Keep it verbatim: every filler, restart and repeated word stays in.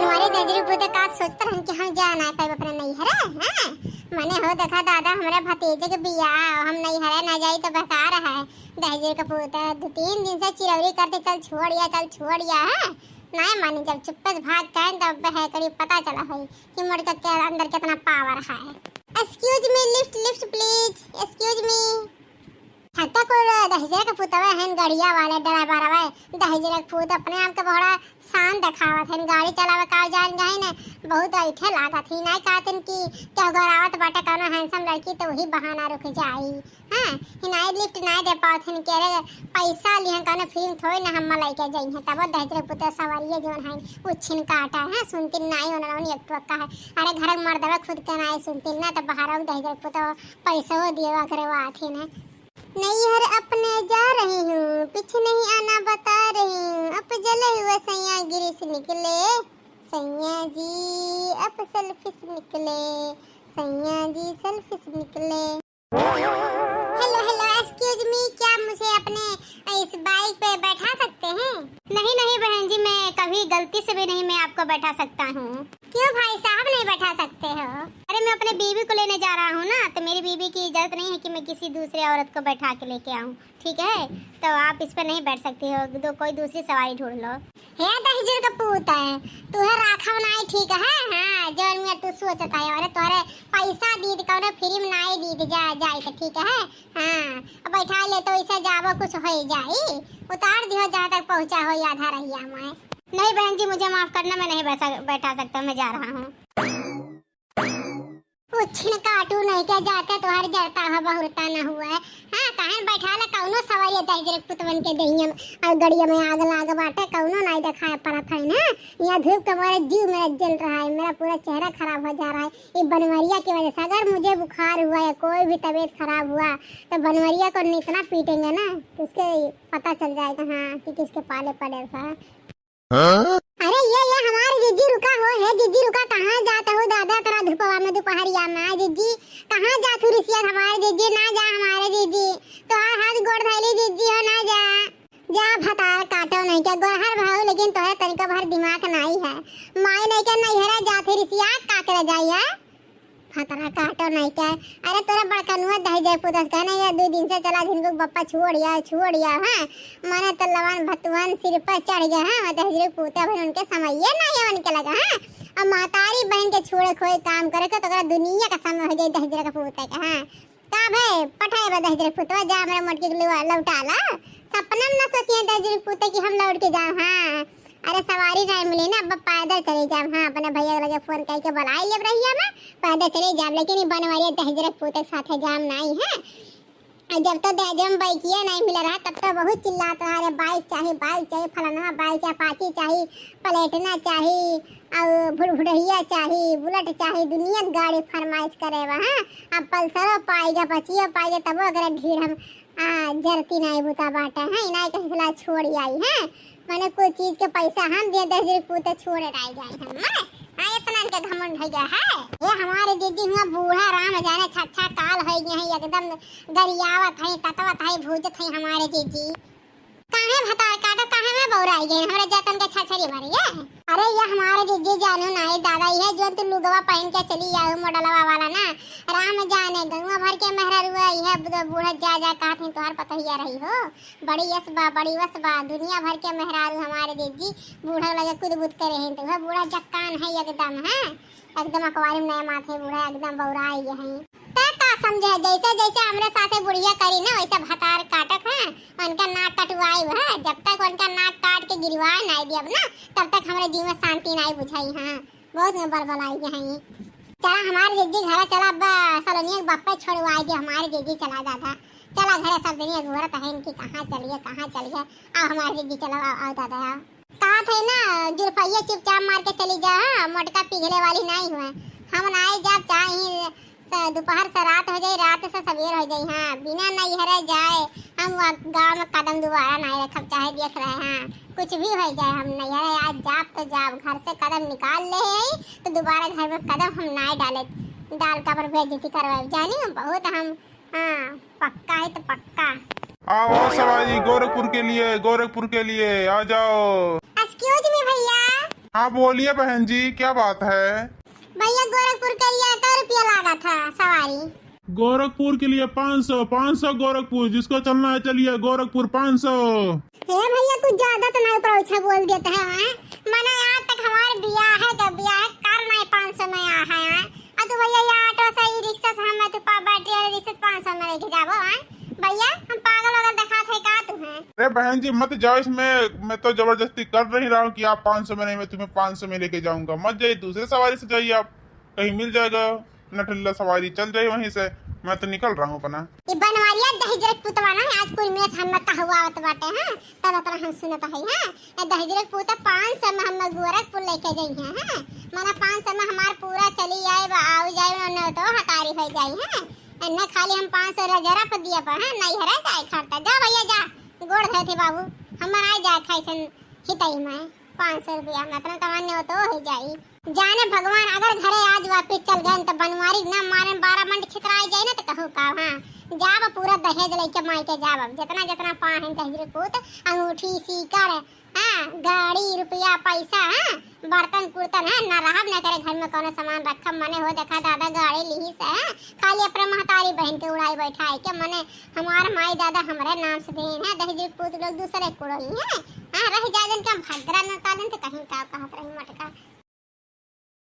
हमारे दहिजरे पूते का सोचत रहन कि हम जा ना पाइब अपने नैहरे, हैं? मने हो देखा दादा, हमरे भतीजे के बियाह, हम नैहरे ना जाई तो बेकार है। दहिजरे के पूते दो तीन दिन से चिरौरी करते, "चल छोड़ या, चल छोड़ या," है? नहीं मानी, जब चुप्पे से भाग गए तब है करीब पता चला है कि मोटका के अंदर कितना पावर है। Excuse me, lift, lift please, excuse me। हत्ता कुल दहिजरे के पुतवे हैं, गड़िया वाले ड्राइवर हवे। दहिजरे के पूत अपने आप के बड़ा शान देखावत हैं, गाड़ी चलावे का जान गए ने, बहुत ऐठे लागत ही। नहीं कहत हैं कि केहू घर आवत बाटे कौनो handsome लड़की तो वही बहाना रुक जाई। हाँ, हिनाई lift नहीं दे पावत हैं कि अरे पैसा लिहन कौनो फिल्म थोड़ी ना हम लइके जाई हैं। तब दहिजरे के पुतवे सवारिये जोन हैं, उछिन काटा है, सुनती नहीं उन्होंने एक टोका है। अरे घर के मर्दवे खुद के नहीं सुनती ना, तो बाहर दहिजरे के पुतवे पैसो दिए अगरवात ही ना। नैहर अपने जा रही हूँ, पीछे नहीं आना बता रही हूँ। अब जले हुए सैया गिरिस निकले, सैया जी अब selfish निकले, सैया जी selfish निकले। Hello, hello, excuse me, क्या मुझे अपने इस bike पे बैठा सकते हैं? नहीं, नहीं बहन जी, मैं कभी गलती से भी नहीं मैं आपको बैठा सकता हूँ। क्यों भाई साहब नहीं बैठा सकते हो? अरे मैं अपने बीबी को लेने जा रहा हूँ ना, तो मेरी बीबी की इजाजत नहीं है कि मैं किसी दूसरे औरत को बैठा के लेके आऊँ, ठीक है? तो आप इस पर नहीं बैठ सकते हो, दो कोई दूसरी सवारी ढूंढ लो। हे दहिजर के पूत है, तू है राखव नाई ठीक है, हाँ, जौन में तू सोचत है, अरे तोहरे पैसा दीत कौनो फिल्म नाई दीत जा, जाए के ठीक है, हाँ, अब बैठा ले तो ऐसे जाबो कुछ हो जाई, उतार दियो जहाँ तक पहुँचा हो आधा रहिया में। नहीं बहन जी, मुझे माफ करना, मैं नहीं बैठा, बैठा सकता, मैं जा रहा हूँ। उछिन काटू नहीं के जाते तोहर जरता हो बहुरता न हुए। हाँ, काहे न बैठा ला कौनो सवारी दहिजर के पुतवन के दहिया में, और गड़िया में आग लाग बाटे, कौनो नहीं देखाए पड़त है ना। यहाँ धूप के मारे जीव मेरा जल रहा है, मेरा पूरा चेहरा खराब हो जा रहा है। ये बनवरिया की वजह से अगर मुझे बुखार हुआ या कोई भी तबीयत खराब हुआ तो बनवरिया को इतना पीटेंगे ना कि उसके पता चल जाएगा, हाँ, कि किसके पाले पड़े था। हाँ? अरे ये, ये हमारे जिज्जी रुका हो, हे जिज्जी रुका, कहाँ जात हो दादा तोरा धूपवा में दोपहरिया में, जिज्जी कहाँ जात हो रिसिया हमारे जिज्जी, ना जा हमारे जिज्जी, तोहार हाथ गोड़ धैली जिज्जी हो, ना जा, जा भतार काटो नहीं क्या गोरहर भाऊ, लेकिन तोहरे तनिका भर दिमाग नहीं है, माई नहीं क्या नैहरा जात हो रिसिया का करे जाई है। भतरा काटो नहीं के। अरे तोरा बड़कनुआ दहिजर पुतस कहे नहीं, ये दो दिन से चला झिनकू बप्पा छोड़ या, छोड़ या, हाँ। मने तो लवन भतुवन सिर पर चढ़ गया, हाँ। दहिजर पूते भाई उनके समये नहीं है उनके लगा, हाँ। अब महतारी बहन के छोड़े खोए काम करे के तो ओकरा दुनिया का समय हो जाए दहिजर के पूते के, हाँ। का भे पठाए बा दहिजर पुतवा, जा हमरा मोटकी के लुआ लौटा ला। सपना में ना सोचिए दहिजर पूते कि हम लौट के जाओ, हाँ। अरे सवारी नहीं मिली ना, अब पैदल चले जाब। हाँ, अपने भैया के लगे फोन करके बुलाई लेब रहिया में, पैदल चले जाब। लेकिन ई बनवरिया दहिजर के पूते के साथे जाम नहीं है। आ जब तो दहिजर में बाइकिया नहीं मिला रहा, तब तो बहुत चिल्लात रहा, "अरे बाइक चाही, बाइक चाही, फलाना बाइक चाही, अपाची चाही, प्लेटिना चाही, और भुरभुरहिया चाही, बुलेट चाही," दुनिया के गाड़ी फरमाइश करे बा, हाँ। अब पल्सरो पाई गया, अपाचियो पाई गया, तबो अगर ढीढ़ हम आ, जरती नाई बुता बाटे, हैं? इनाई के हिसला छोड़ आई, हैं? माने कुल चीज के पैसा हम दिए, दहिजर पूते छोड़े नाई जाए हम, हैं? हाँ, इतना इनके घमंड हो गया है। ये हमारे जीजी हुआ बूढ़ा राम जाने छच्छा काल हो गए हैं, एकदम गरियावत है, ततवत है, भूजत है हमारे जीजी। काहे भतार काटो, काहे में बौराई गए, हमरे जतन के छछरी भरी है। अरे ये हमारे जीजी जानू नाई दादा, ये जो तू लुगवा पहन के चली आऊ मॉडलवा वाला ना, राम जाने गौवा भर के मेहरारू है, ये बूढ़ा जा जा कहत हैं तोहार पतोहिया रही हो। बड़ी यस बा, बड़ी वस बा, दुनिया भर के मेहरारू हमारे जीजी बूढ़ा लगे कुद बुद करे हैं, तो वह बूढ़ा जक्कान है एकदम, है एकदम अकवारी में नया माथे बूढ़ा एकदम बौराई गए हैं। ते का समझे, जैसे जैसे हमरे साथे बुढ़िया करी ना, वैसे भतार काटक है, उनका नाक कटवाई है। जब तक उनका नाक काट के गिरवा नहीं दियब ना, तब तक हमरे जीव में शांति नहीं बुझाई। हाँ, बहुत में बलबलाई गए हैं। चला हमारे जीजी घरे चला, अब सलोनिया के बापे छोड़वाई दे हमारे जीजी, चला दादा। चला घरे सब दुनिया घूरत है इनकी, कहाँ चलिए, कहाँ चलिए। आओ हमारे जीजी, चलो, आओ, आओ दादा, आओ। कहा थे ना, जुल्फैया चुपचाप मार के चली जा, हाँ, मोटका पिघले वाली नहीं हुए। हम नाई जाब, चाहे स-, दोपहर से रात हो जाए, रात से सवेर हो जाए, हाँ, बिना नैहरे जाए हम वह गाँव में कदम दोबारा नहीं रखब, चाहे देख रहे, हाँ, कुछ भी हो जाए, हम नैहरे आज जाब तो जाब, घर से कदम निकाल ले हैं, तो दोबारा घर में कदम हम नहीं डाले, डाल का पर बेइज्जती करवाए, जानी हम बहुत हम हाँ, पक्का है तो पक्का। आओ, आओ सवारी, गोरखपुर के लिए, गोरखपुर के लिए, आ जाओ। Excuse me भैया। हाँ, बोलिए बहन जी, क्या बात है? भैया, गोरखपुर के लिए कै रुपया लागत है सवारी? गोरखपुर के लिए पाँच सौ, पाँच सौ गोरखपुर, जिसको चलना है चलिए, गोरखपुर पाँच सौ। हे भैया, कुछ ज्यादा तो नहीं ऊपर उछा बोल देते हैं, हैं? मने आज तक हमारे बियाह है, जब बियाह है, कार नहीं पाँच सौ में आ है, हैं? आ तू भैया, ये ऑटो से, ई रिक्शा से, हम तू पा-, बैटरी वाले रिक्शा से पाँच सौ में लेके जाबो, हैं? भैया, हम पागल वागल दिखात है का तू, हैं? अरे बहन जी, मत जाओ इसमें, मैं तो जबरदस्ती कर नहीं रहा हूँ कि आप पाँच सौ में नहीं, मैं तुम्हें पाँच सौ में लेके जाऊंगा। मत जाइए, दूसरे सवारी से जाइए आप, कहीं मिल जाएगा। नठल्ला सवारी चल जाई वहीं से, मैं तो निकल रहा हूँ अपना। ये बनवारिया दहिजरे के पुतवा ना है, आज कुल में से हम कहवावत बाटे, हाँ, तब इतना हम सुनत है, हाँ। ये दहिजरे के पुतवा पाँच सौ में हम गोरखपुर लेके जाई हैं, हाँ। माना पाँच सौ में हमार पूरा चली जाए, बा-, आऊ जाए, न तो हतारी हो जाई, हाँ। न खाली हम पाँच सौ रजरा पर दिया पर, हाँ, नहीं हरे जाए खर्चा। जा भैया जा, गोड़ धरे थे बाबू, हम ना जाए खाइसन हितई में। पाँच सौ रुपया में इतना तमान्य हो तो हो जाई। जाने भगवान, अगर घरे आज वापिस चल गए तो बनवारी ना मारे, बारह मंड छितराई जाए ना तो कहूँ का, हाँ, जाब पूरा दहेज लेके मायके जाब, अब जितना जितना पा है दहेज पूत, अंगूठी, सीकर, हाँ, गाड़ी, रुपया, पैसा, हाँ, बर्तन कुर्तन, हाँ, ना रहब ना करे घर में कोनो सामान रखब, मने हो देखा दादा गाड़ी लिही से, हाँ, खाली अपने महतारी बहन के उड़ाई बैठाई के, मने हमार माई दादा हमरे नाम से देन है, दहेज पूत लोग दूसरे कुड़ोई है, हाँ, रह जा जन के हम भद्रा न तालन तो कहीं का कहत रही मटका।